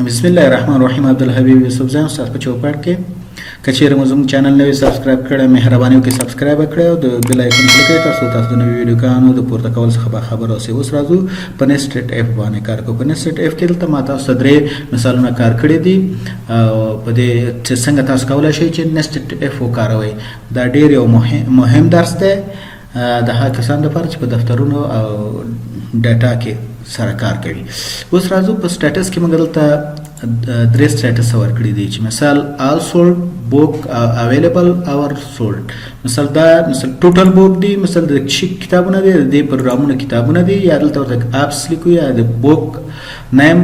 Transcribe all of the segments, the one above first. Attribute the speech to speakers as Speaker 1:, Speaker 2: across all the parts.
Speaker 1: بسم الله الرحمن الرحیم. عبدالحبیب یوسف زی ستاسو په چوپړ کې. که چیرې مو زموږ channel نوی subscribe کړی، مهرباني وکړئ subscribe کړئ او د bell icon کلیک کړئ ترڅو تاسو د نویو ویډیوګانو د پورته کولو څخه باخبر اوسئ. اوس راځو په nested if باندې کار کوو. په nested if کې دلته ما تاسو ته درې مثالونه کار کړي دي او په دې چې څنګه تاسو کولای شئ چې nested if وکاروئ. دا ډیر یو مهم درس دی د هغه کسانو لپاره چې په دفترونو او data کې سره کار کوي. اوس راځو په status کې. موږ دلته درې status ورکړي دي چې مثال all sold، book available، oversold. مثال دا مثال total book دی، مثال د شي کتابونه دي، د پروګرامونو کتابونه دي، یا دلته ورته apps لیکو یا د book name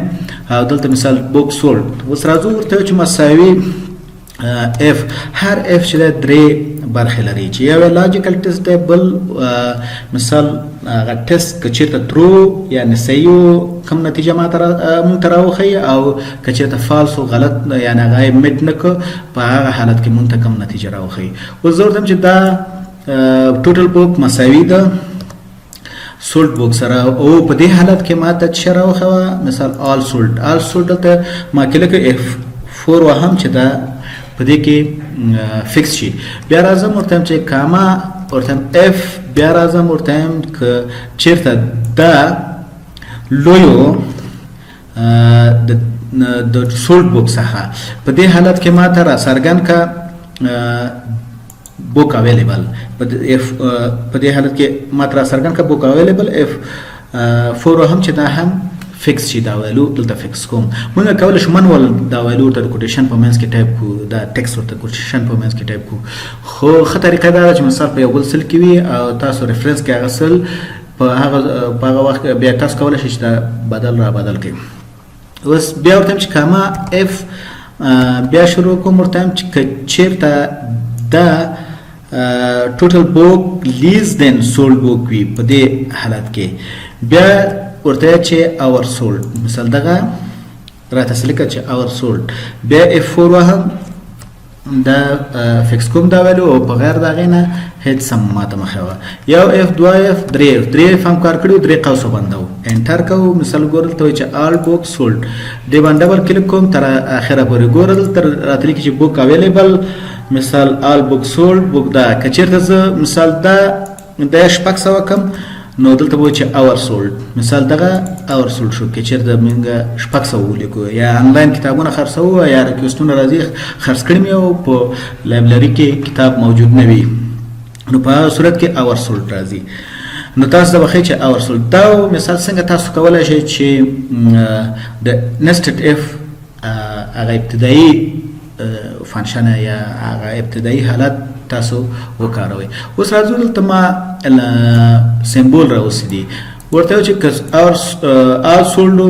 Speaker 1: او دلته مثال book sold. اوس راځو ورته چې مساوي if. هر if چې درې برخې لري چې یو logical test دی، بل مثال هغه ټیسټ که چیرته true یعنی صحیح کوم نتیجه ما تر مونږ ته راوښیي او که چیرته false او غلط یعنی هغه meet نه کو، په هغه حالت کې مونږ ته کوم نتیجه راوښیي. اوس زه ورته چې دا total book مساوي ده sold book سره او په دې حالت کې ما ته چې راوښوه مثال all sold. All sold ته ما کلیک F4 وهم چې دا په دې کې fix شي. بیا راځم ورته چې comma، ورته if، بیا راځم ورته ک چیرته دا لویو د sold book څخه، په دې حالت کې ما ته را څرګند کا book available. په if په دې حالت کې ما ته را څرګند کا book available. F4 هم چې دا هم fix شي، دا value دلته fix کوم. موږ کولای شو manual دا value ته quotation په منځ کې ټایپ کو، دا text ورته quotation په منځ کې ټایپ کو، خو ښه طریقه دا ده چې مثال په یو بل cell کې وي او تاسو reference کې هغه cell په هغه وخت بیا تاسو کولای شئ چې دا بدل را بدل کړئ. اوس بیا ورته چې comma if، بیا شروع کوم ورته چې چیرته دا total book less than sold book وي، په دې حالت کې بیا ورته چې oversold. مثال دغه راته سلیکه چې oversold. بیا F4 وهم، دا fix کوم دا value او په غیر دا غینه هیڅ سم ماته مخه وه. یو if، دوه if، درې if. درې if هم کار کړو، درې قوس بندو، enter کوو. مثال ګورل ته چې all book sold دی باندې double click کوم تر اخره پورې. ګورل تر راتلی چې book available، مثال all book sold book. دا کچیرته زه مثال دا د 600 کم، نو دلته به چې oversold، مثال دغه oversold شو. که چیرته موږ 600 ولیکو یا انلاین کتابونه خرڅو یا request ونه راځي، خرڅ کړی مې او په library کې کتاب موجود نه وي، نو په هغه صورت کې oversold راځي. نو تاسو ته وخی چې oversold. دا مثال څنګه تاسو کولای شئ چې د nested if هغه ابتدایي function یا هغه ابتدایي حالت تاسو وکاروئ. اوس راځو دلته ما symbol راوستي دي. ورته چې اور all sold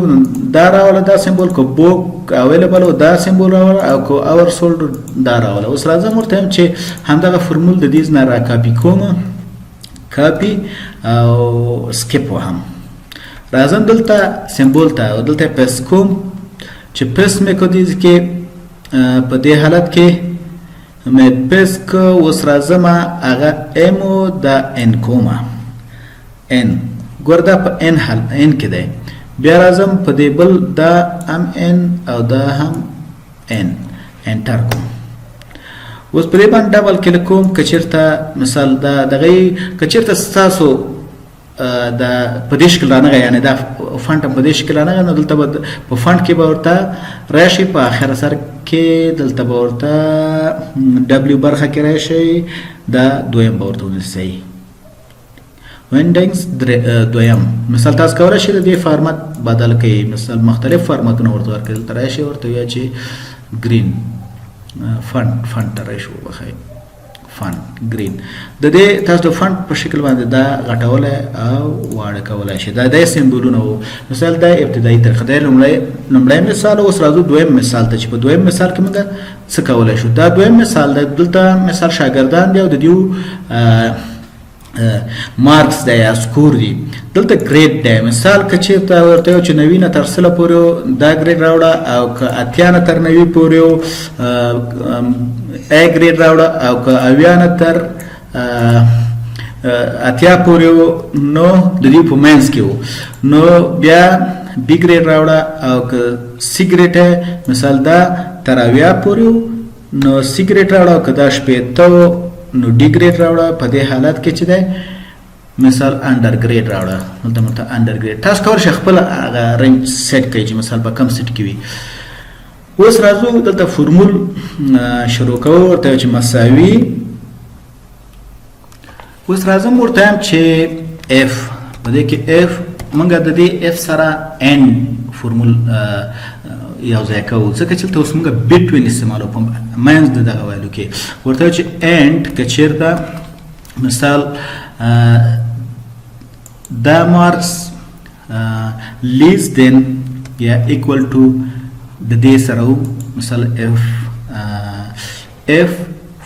Speaker 1: دا راوله دا symbol، کو book available دا symbol راوله او کو oversold دا راوله. اوس راځم ورته چې همدغه فرمول د دې نه را کاپي کوم، کاپي او escape وهم. راځم دلته symbol ته او دلته paste کوم. چې paste مې کو دې کې په دې حالت کې مې paste کو. اوس راځم هغه M دا N کومه N ګور دا په N حال N کې دی. بیا راځم په دې بل دا ام N او دا هم N، enter کوم. اوس په دې باندې double click کوم. کچیرته مثال دا دغه کچیرته ستاسو دا په دې شکل رانغی، یعنی دا font په دې شکل رانغی، نو دلته به په font کې به ورته راشي، په اخر سر کې دلته به ورته W برخه کې راشي، دا دویم به ورته ونیسئ، Wingdings دویم. مثال تاسو کولای شئ د دې فارمت بدل کړئ، مثال مختلف فارمتونه ورته ورکړئ. دلته راشي ورته وایي چې green font، font ته راشي وبخښئ، font green. د دې تاسو د font په شکل باندې دا غټولای او واړه کولای شئ. دا د symbol ونه وو. مثال دا ابتدایي طریقه دی، لومړی مثال. اوس راځو دویم مثال ته چې په دویم مثال کې موږ څه کولای شو. دا دویم مثال دی. دلته مثال شاګردان دی او د دیو marks دی یا score دی، دلته grade دی. مثال که چیرته ورته یو چې 90 نه تر 100 پورې دا grade راوړه او که 80 نه تر 90 پورې A grade راوړه او که 70 نه تر 80 پورې، نو د دې په منځ کې وو، نو بیا B grade راوړه، او که C grade مثال دا تر 70 پورې نو C grade راوړه، او که دا 60 نو D grade راوړه. په دې حالت کې چې دی مثال under grade راوړه، دلته ماته under grade. تاسو کولی شئ خپل هغه range set کړئ چې مثال په کم سیټ کې وي. اوس راځو دلته فرمول شروع کوو، ورته چې مساوي. اوس راځم ورته وایم چې if، په دې کې if موږ د دې if سره and فرمول یو ځای کوو، ځکه چې دلته اوس موږ between استعمالو په منځ د دغه value کې. ورته چې and که چېرته مثال دا marks less than یا equal to د دې سره، مثال F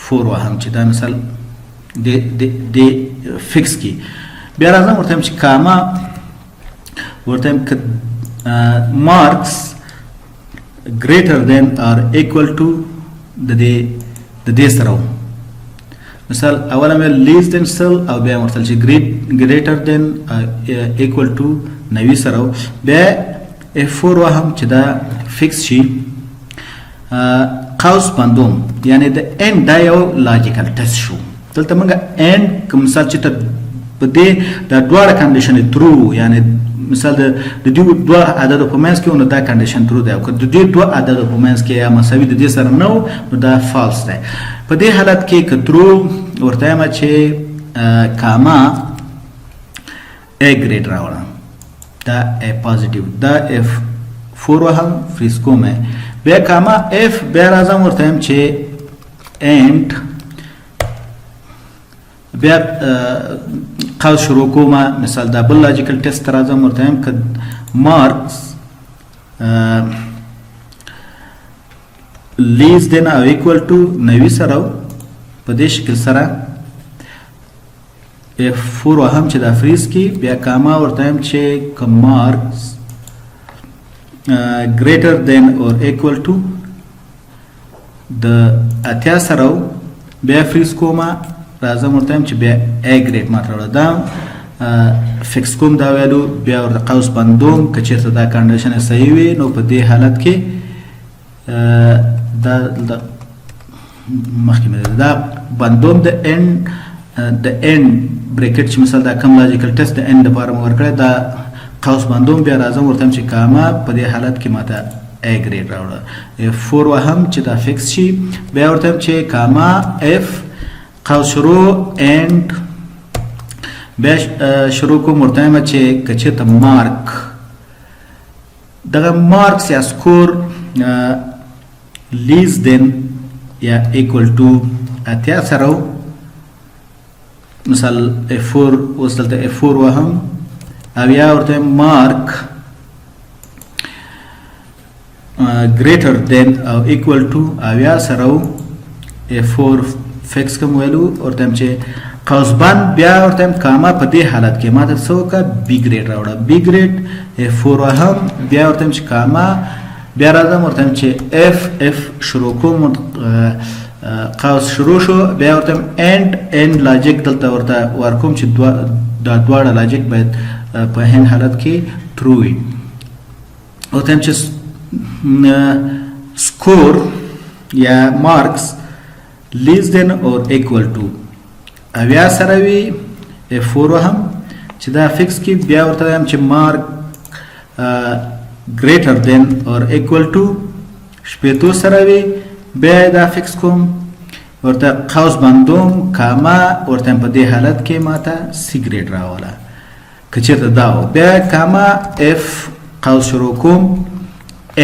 Speaker 1: 4 وهم چې دا مثال د fix کی. بیا راځم ورته چې کاما، ورته ک marks greater than or equal to د دې سره، مثال اوله مې less than 100 او بیا ورته چې greater than equal to 90 سره، بیا F4 وهم چې دا fix شي، قوس بندوم. یعنی د and دا یو logical test شو. دلته موږ and کوم مثال چې ته په دې دا دواړه condition true، یعنی مثال د دې دوه عددو په منځ کې نو دا condition true دی، او که د دې دوه عددو په منځ کې یا مساوي د دې سره نه نو دا false دی. په دې حالت کې که true ورته یم چې comma A grade راوړم، دا A positive، دا F 4 وهم، freeze کوم. بیا comma if، بیا راځم ورته یم چې and، بیا قوس شروع کوم، مثال دا بل logical test راځم ورته یم که marks less than او equal to 90 سره، په دې شکل سره F4 وهم چې دا freeze کی. بیا کاما، ورته یم چې که marks greater than or equal to د 80 سره، بیا freeze کومه، راځم ورته یم چې بیا A grade ماته راوړه، دا fix کوم دا value، بیا ورته قوس بندوم. که چېرته دا condition صحیح وي نو په دې حالت کې دا مخکې مې دا بندوم د and، د and bracket چې مثال دا کم logical test د and لپاره مو ورکړی، دا قوس بندوم. بیا راځم ورته چې کاما، په دې حالت کې ماته A grade راوړه. F4 وهم چې دا fix شي. بیا ورته چې کاما if، قوس شروع، and، بیا شروع کوم، ورته وایم چې که چېرته مارک دغه marks یا score less than یا equal to 80 سره، مثال F4، اوس دلته F4 وهم، او یا ورته mark greater than او equal to 70 سره، F4 fix کوم value، ورته چې قوس بند، بیا ورته کاما، په دې حالت کې ما ته څه وکړه؟ B grade راوړه، B grade F4 وهم. بیا ورته چې کاما، بیا راځم ورته چې if، if شروع کوم، قوس شروع شو، بیا ورته and، and logic دلته ورته ورکوم چې دا دواړه logic باید په هند حالت کې true وي. ورته چې score یا marks less than or equal to 70 سره وي، F4 هم چې دا fix کی. بیا ورته وایم چې mark greater than or equal to 60 سره وي، بیا دا fix کوم، ورته قوس بندوم، کاما، ورته په دې حالت کې ماته C grade راوله که چېرته دا و. بیا کاما if، قوس شروع کوم،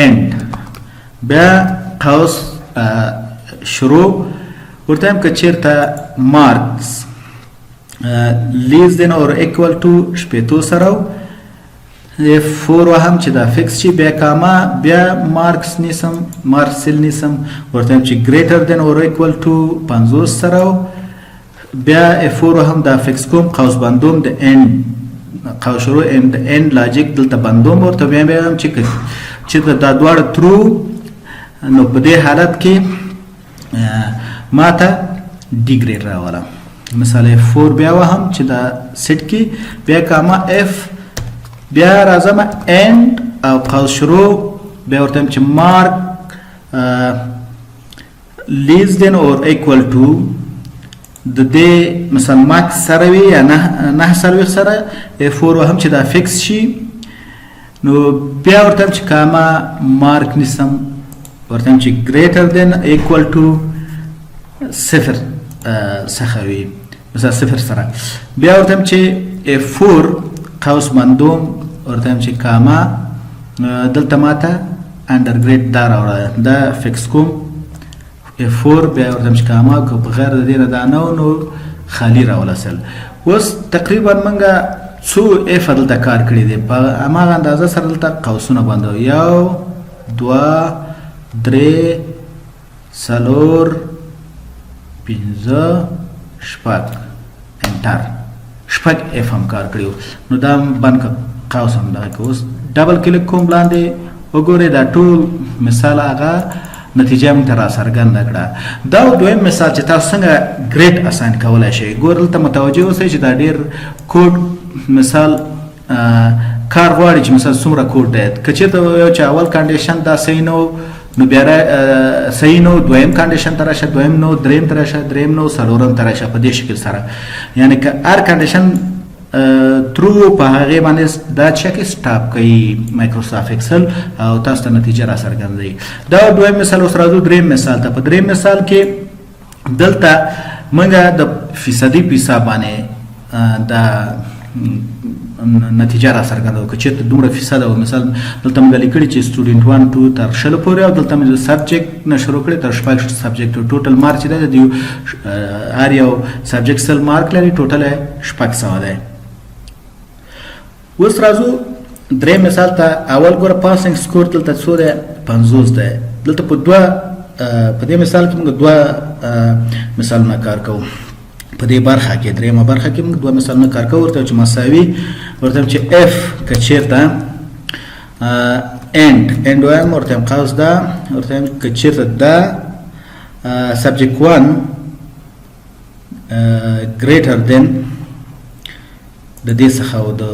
Speaker 1: and، بیا قوس شروع، ورته هم که چېرته marks less than or equal to 60 سره، F4 وهم چې دا fix شي. بیا کاما، بیا marks نیسم، marks cell نیسم، ورته هم چې greater than or equal to 50 سره، بیا F4 هم دا fix کوم، قوس بندوم، د and قوس شروع، and and logic دلته بندوم. ورته بیا بیا هم چې دا دواړه true نو په دې حالت کې ماته D grade راوله. مثال F4 بیا وهم چې دا سیټ کې، بیا کاما if، بیا راځم and او قوس شروع، بیا ورته چې مارک less than or equal to د دې مثلا max سره وي یا 49 سره، F4 هم چې دا fix شي، نو بیا ورته چې comma mark نیسم، ورته چې greater than equal to صفر څخه وي، مثلا صفر سره. بیا ورته چې F4 قوس بندوم، ورته چې کاما دلته ماته undergrad دا راوړه، دا fix کوم F4. بیا ورته چې کاما، که په غیر د دې نه دا نه، نو خالی راوله. سل اوس تقریبا منګه څو if دلته کار کړی دی، په هماغه اندازه سره دلته قوسونه بندو: یو، دوه، درې، څلور، پنځه، شپږ، enter. شپږ if هم کار کړی. نو دا بند قوس هم دغه. اوس double click کوم، لاندې وګورئ، دا ټول مثال هغه نتیجه موږ ته را څرګنده کړه. دا دویم مثال چې تاسو څنګه grade assign کولای شئ. ګور، دلته متوجه اوسئ چې دا ډیر کوډ مثال کار غواړي، چې مثال څومره کوډ دی. که چېرته یو چې اول condition دا صحیح نو، نو بیا صحیح نو دویم condition ته راشه، دویم نو دریم ته راشه، دریم نو څلورم ته راشه، په دې شکل سره. یعنی که هر condition true، په هغه باندې دا check stop کوي Microsoft Excel او تاسو ته نتیجه را څرګندوي. دا دویم مثال. اوس راځو دریم مثال ته. په دریم مثال کې دلته موږ د فیصدي په حساب باندې دا نتیجه را څرګندوو، که چېرته دومره فیصد او مثال دلته موږ لیکلي چې student 1، 2 تر 20 پورې، او دلته موږ subject نه شروع کړی تر شپږ subject، total mark چې دی د هر یو subject 100 mark لري، total 600 دی. اوس راځو درې مثال ته. اول ګوره، passing score دلته څو دی؟ 50 دی. دلته په دوه په دې مثال کې موږ دوه مثالونه کار کوو. په دې برخه کې، درېیمه برخه کې موږ دوه مثالونه کار کوو. ورته چې مساوي، ورته چې if که چیرته and and وایم، ورته قوس ده، ورته که چیرته دا subject 1 greater than د دې څخه او د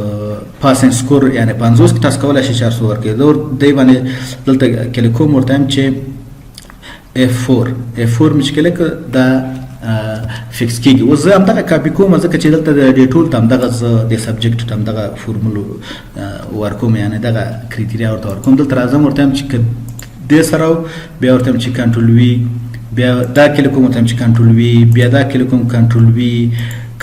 Speaker 1: passing score، یعنی 50 کې تاسو کولای شئ چې هر څو ورکړئ. دی باندې دلته کلیک کوم، ورته وایم چې F4. F4 مې چې کلیک، دا fix کیږي. اوس زه همدغه کاپي کوم، ځکه چې دلته د دې ټول ته همدغه، زه د subject ته همدغه فورمول ورکوم، یعنی دغه criteria ورته ورکوم. دلته راځم، ورته وایم چې که دې سره، بیا ورته وایم چې control V، بیا دا کلیک کوم، ورته وایم چې control V، بیا دا کلیک کوم، control V،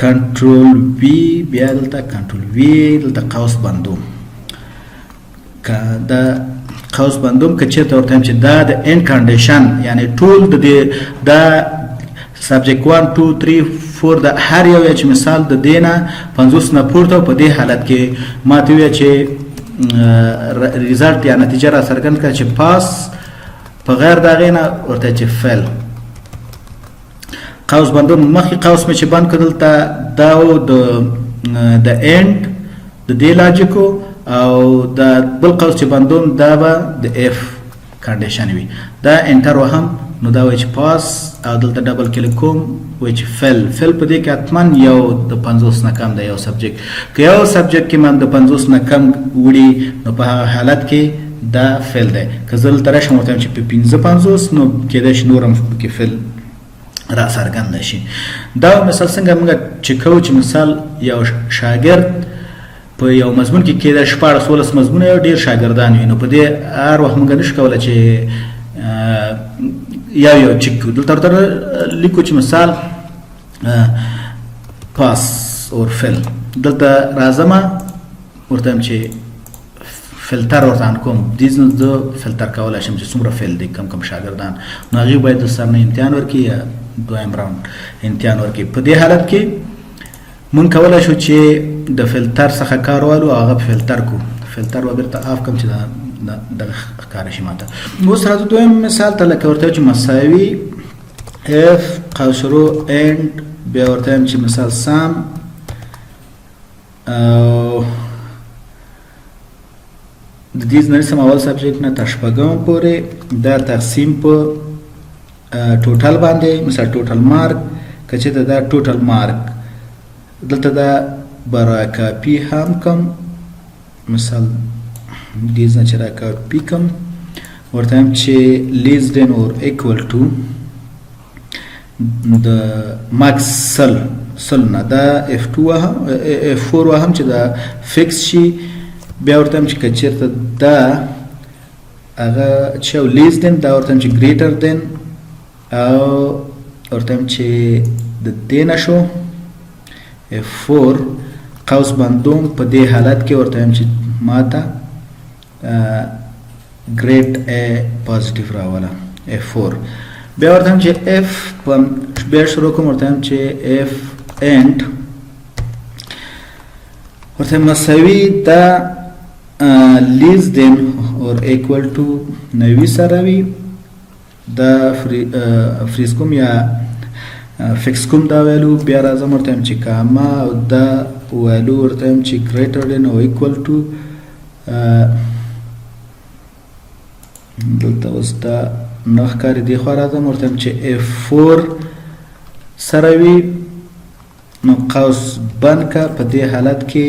Speaker 1: control V، بیا دلته control V، دلته قوس بندوم. که دا قوس بندوم، که چېرته ورته وایم چې دا د and condition، یعنی ټول د دې دا subject 1، 2، 3، 4 د هر یو چې مثال د دینه 50 نه پورته، په دې حالت کې ما ته وایي چې result یا نتیجه را څرګند کړه چې pass، په غیر د هغې نه ورته چې fail. قوس بندوم. مخکې قوس مې چې بند کړ، دلته دا د and د دې logic و، او د بل قوس چې بندوم، دا به د if condition وي. دا enter وهم، نو دا وایي چې pass، او دلته double click کوم، وایي چې fail. fail په دې کې حتما یو د 50 نه کم دی یو subject. که یو subject کې من د 50 نه کم وړي، نو په هغه حالت کې دا fail دی. که زه دلته راشم، ورته چې په 55، نو کېدای شي نور هم پکې fail را څرګند شي. دا مثال څنګه موږ چې کوو چې مثال یو شاګرد په یو مضمون کې کېدای 16، 16 مضمونه یو ډیر شاګردان وي، نو په دې هر وخت موږ نشو کولای چې یو یو چک کوو. دلته ورته لیکو چې مثال pass or fail. دلته راځم، ورته وایم چې فلتر ورته on کوم. دې نه زه فلتر کولای شم چې څومره fail دي، کم کم شاګردان، نو هغوی باید د سر نه امتحان ورکړي یا دویم round امتحان ورکړي. په دې حالت کې مونږ کولای شو چې د فلتر څخه کار والو او هغه فلتر کو. فلتر و بیرته off کوم چې دا دغه ښکاره شي ماته. اوس راځو دویم مثال ته. لکه ورته چې مساوي if قوس شروع and، بیا ورته وایم چې مثال sum او د دې نه سم اول subject نه تر شپږم پورې، دا تقسیم په total باندې، مثال total mark. که چېرته دا total mark دلته دا برا کاپي هم کم، مثال دې ځای چې را کاپي کوم، ورته وایم چې less than or equal to د max 100، 100 نه دا F2 وهم، F4 وهم چې دا fix شي. بیا ورته وایم چې که چېرته دا هغه چې less than، دا ورته وایم چې greater than، او ورته وایم چې د دې نه شو، F4 قوس بندوم. په دې حالت کې ورته وایم چې ماته grade A positive راوله، F4. بیا ورته وایم چې if، بیا شروع کوم، ورته وایم چې if and ورته مساوي دا less than or equal to 90 سره وي، دا freeze کوم یا fix کوم دا value. بیا راځم، ورته وایم چې کاما، او دا value ورته وایم چې greater than or equal to. دلته اوس دا نه ښکاري، دې خوا راځم، ورته وایم چې F4 سره وي، نو قوس بند که. په دې حالت کې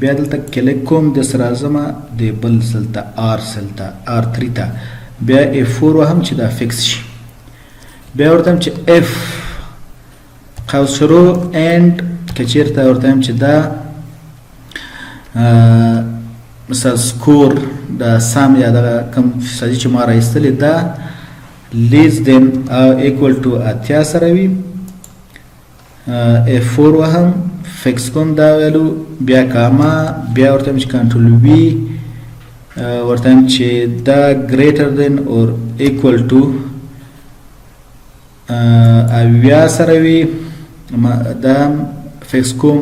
Speaker 1: بیا دلته کلیک کوم، د سره راځم د بل cell ته، R cell ته، R3 ته، بیا F4 وهم چې دا fix شي. بیا ورته وایم چې if قوس شروع and که چیرته ورته وایم چې دا مثلا score د sum یا دغه کوم فیصدي چې ما راایستلې دا less than او equal to 80 سره وي، F4 وهم، fix کوم دا value. بیا کاما، بیا ورته چې control V، ورته چې دا greater than or equal to 70 سره وي، دا fix کوم،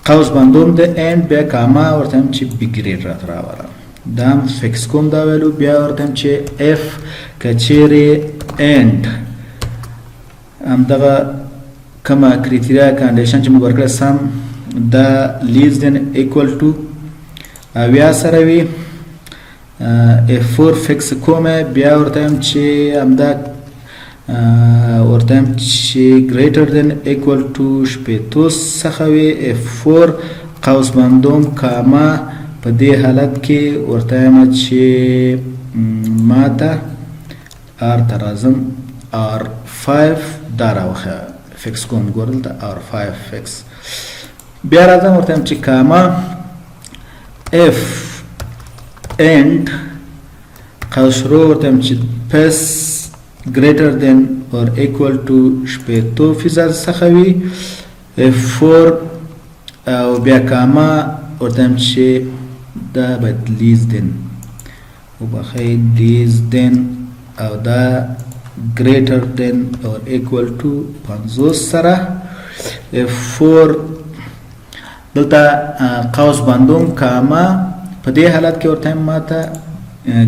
Speaker 1: قوس بندوم د and، بیا کاما، ورته چې B grade راته راوړم، دا هم fix کوم دا value. بیا ورته چې if کچېرې and همدغه کومه criteria condition چې موږ ورکړه sum دا less than equal to 70 سره وي، F4 fix کومه. بیا ورته وایم چې همدا ورته وایم چې greater than equal to 60 څخه وي، F4 قوس بندوم، کاما. په دې حالت کې ورته وایم چې ماته R ته راځم، R5 دا راوخه، fix کوم. ګور دلته R5 fix. بیا راځم، ورته وایم چې کاما، if and قوس شروع، ورته وایم چې pass greater than or equal to 60% څخه وي، F4 او بیا کاما، ورته وایم چې دا باید less than، وبخښئ، less than او دا greater than or equal to 50 سره، F4 دلته قوس بندوم، کاما. په دې حالت کې ورته ماته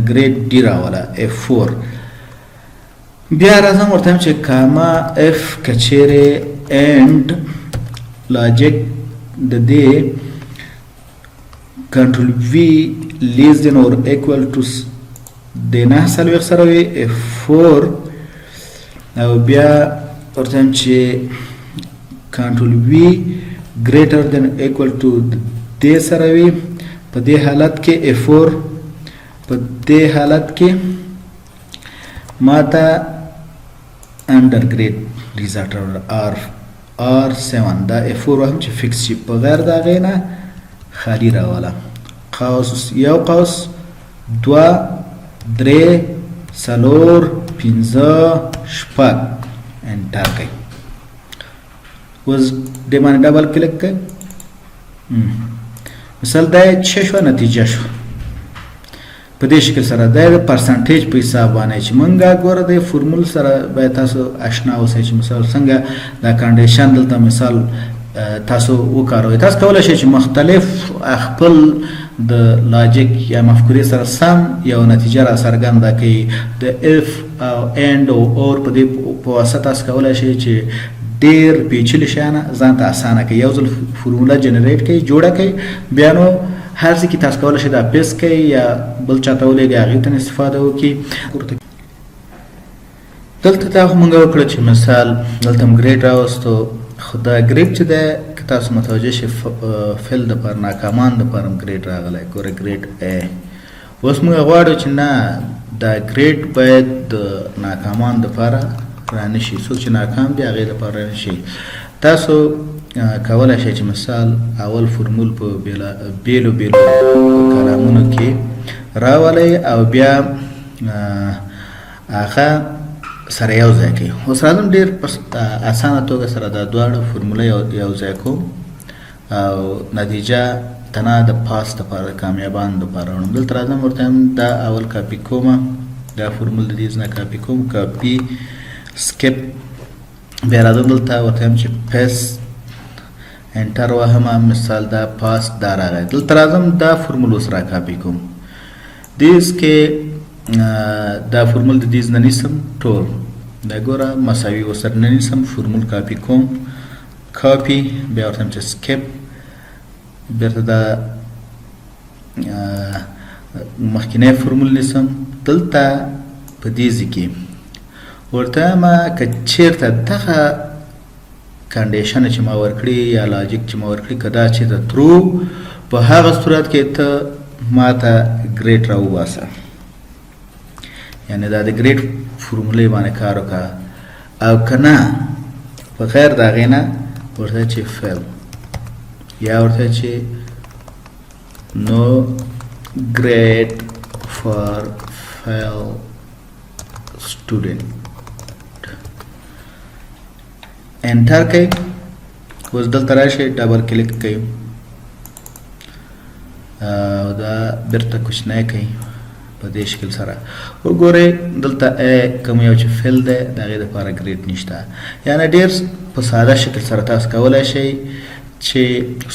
Speaker 1: grade D راوله، F4. بیا راځم، ورته چې کاما، if کچېرې and logic د دې control V less than or equal to د 49 سره وي، F4 او بیا ورته چې control V greater than equal to دې سره وي، په دې حالت کې F4، په دې حالت کې ماته under grade result R7، دا F4 هم چې fix شي، په غیر د هغې نه خالی راوله. قوس، یو قوس، دوه، درې، څلور، پنځه، شپږ، enter کوي. اوس دې باندې double click کوي. مثال دا چې شو، نتیجه شو په دې شکل سره. دا د percentage په حساب باندې چې مونږه ګوره د فرمول سره باید تاسو آشنا اوسئ چې مثال څنګه دا condition دلته مثال تاسو وکاروئ. تاسو کولای شئ چې مختلف خپل د logic یا مفکورې سره سم یو نتیجه را څرګنده کړئ. د if او and او or په دې په واسطه تاسو کولای شئ چې ډیر پیچلي شیان ځان ته اسانه کړئ. یو ځل formula generate کړئ، جوړه کړئ، بیا نو هر څه کې تاسو کولای شئ دا paste کړئ یا بل چاته ولېږئ، هغې ته استفاده وکړي. دلته دا خو مونږ وکړه چې مثال دلته هم grade راوستو، خو دا grade چې ده که تاسو متوجه شئ، fail د پاره، ناکامان د پاره هم grade راغلی. ګوره، grade A. اوس موږ غواړو چې نه، دا grade باید د ناکامان د پاره رانشي، څوک چې ناکام دي هغې دپاره رانشي. تاسو کولای شئ چې مثال اول فرمول په بیلو بیلو کلامونو کې راولئ او بیا هغه سره یو ځای کوي. اوس راځم، ډېر په اسانه توګه سره دا دواړه فرموله یو ځای کوم او نتیجه تنها د pass دپاره، د کامیابانو دپاره راوړم. دلته راځم، ورته هم دا اول کاپي کوم، دا فرمول د دې ځای نه کاپي کوم، copy، skip. بیا راځم دلته، ورته هم چې paste، enter وهمه. مثال دا pass دا راغی. دلته راځم، دا فرمول اوس را کاپي کوم. دیس کې دا فرمول د دې نه نیسم ټول. دا ګوره، مساوي ورسره نه نیسم، فرمول کاپي کوم، کاپي، بیا ورته چې skip، بیرته دا مخکینی فرمول نیسم. دلته په دې ځای کې ورته ما که چیرته دغه condition چې ما ورکړي یا logic چې ما ورکړي، که دا چیرته true، په هغه صورت کې ته ما ته grade راوباسه، یعنی دا د grade فرمولې باندې کار وکړه، او که نه، په غیر د هغې نه ورته چې fail یا ورته چې no grade for fail student. Enter کوي. اوس دلته راشي، double click کوي او دا بیرته کوچنی کوي په دې شکل سره. وګورئ، دلته کوم یو چې fail دی، د هغې دپاره grade نشته. یعنی ډېر په ساده شکل سره تاسو کولی شئ چې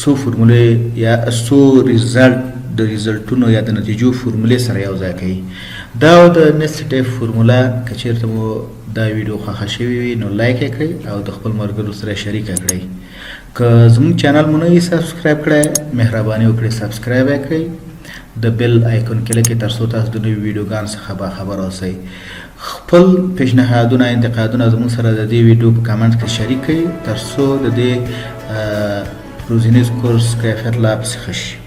Speaker 1: څو فرمولې یا څو result، د result ونو یا د نتیجو فرمولې سره یو ځای کوي. دا د nested if فرموله. که چیرته مو دا ویډیو خوښه شوې وي، نو like یې کړئ او د خپل ملګرو سره شریکه کړئ. که زموږ channel مو نه وي subscribe کړی، مهرباني وکړئ subscribe یې کړئ، د bell icon click کړئ، ترڅو تاسو د نوي ویډیوګانو څخه باخبر اوسئ. خپل پیشنهادونه، انتقادونه زموږ سره د دې ویډیو په کمنټ کې شریک کړئ، ترڅو د دې روزنیز کورس کیفیت لا پسې ښه شي.